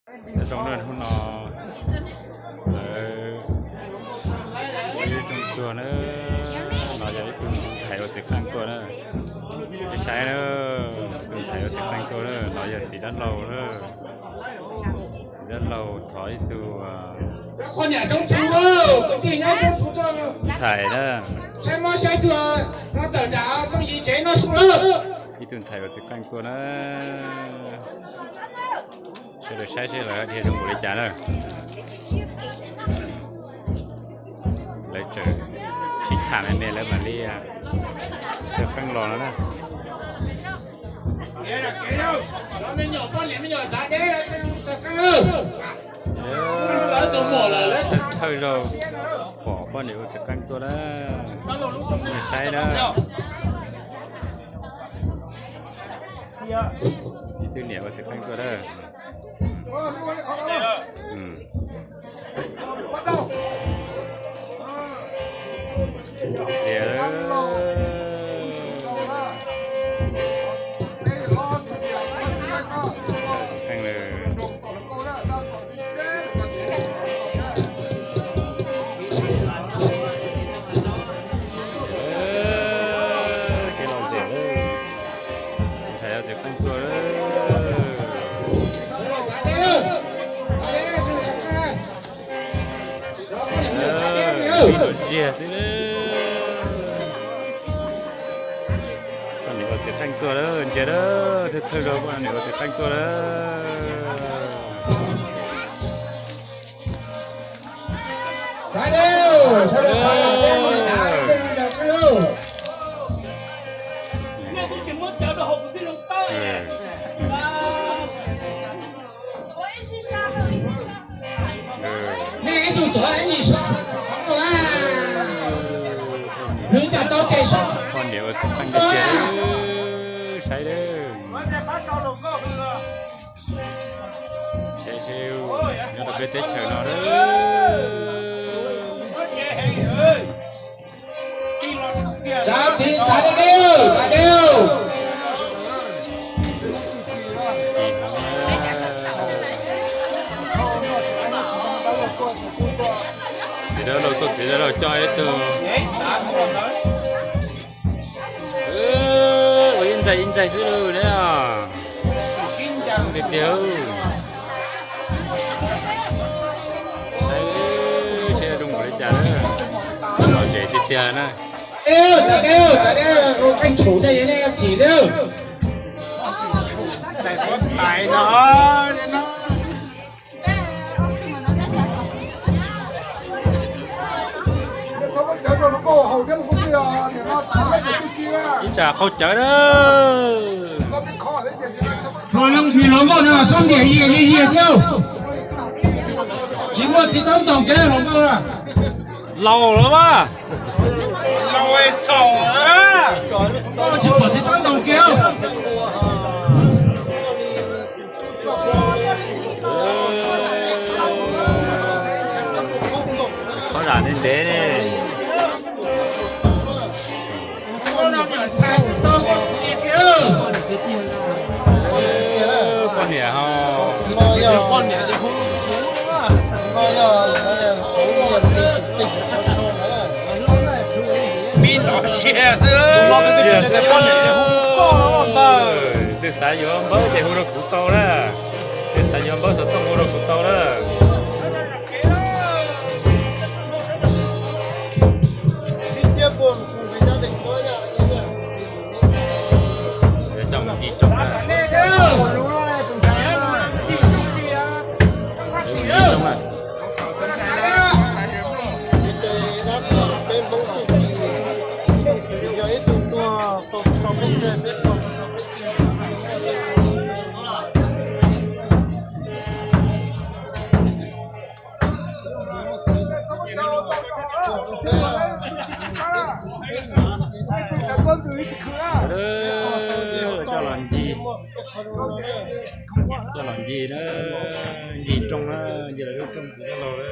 Zoo na, hnub no lawv ua ib rooj tuag na, no yog ib tug ntxhais ua txiv qeej tuaj na. Nej saib na, tus ntxhais ua txiv qeej tuaj na, no yog txiv dab laug na. Txiv dab laug thov ib tug ntxhais na. Ib tug ntxhais ua txiv qeej tuaj na. Sawv daws saib seb lawv dhia zoo npaum li cas na. Lawv tseem sib tham me me lawv mam li coj qeej los no na. Thawj zaug pom poj niam ua txiv qeej tuaj na. Nej saib na. Ib tug niam ua txiv qeej tuaj na. Ntxhais ua txiv qeej tuaj. Ib tug ziag xwb. Poj niam ua txiv qeej tuaj lawm, ntsia lawm, thawj thawj zaug poj niam ua txiv qeej tuaj lawm. Nej ib tug tuav ib nyuag sab, nws cas tau ces sab. Poj niam ua txiv qeej tiag tiag, saib lawm. Nyob rau peb teb chaws no. Tsav txiv tsav deb deb, tsav deb. Txiv dab laug tuaj, txiv dab laug coj ib tug. Ua ib ntxaig ib ntxaig xwb lawm ne. Tiag tiag. Saib seb zoo npaum li cas na. Lom zem tiag tiag na. Tsav deb, tsav deb, qeej tshum nej tsis tau. Ib tsam qaug cawv na. Hluas nkauj no xob ntiam yias li yias xwb. Tsis muaj txiv taub ntoos kev hluas nkauj. Laus lawm mas. Tsis pom txiv taub ntoos kev. Qhov zam ntev ntev ne. Poj niam ho. Poj niam, twg xav yuav npawb ces hu rau kuv tau na. Twg xav yuav npawb xov tooj hu rau kuv tau na. Coj los ncig, coj los ncig na, ncig rooj na, ncig lawv lub rooj txiv dab laug na.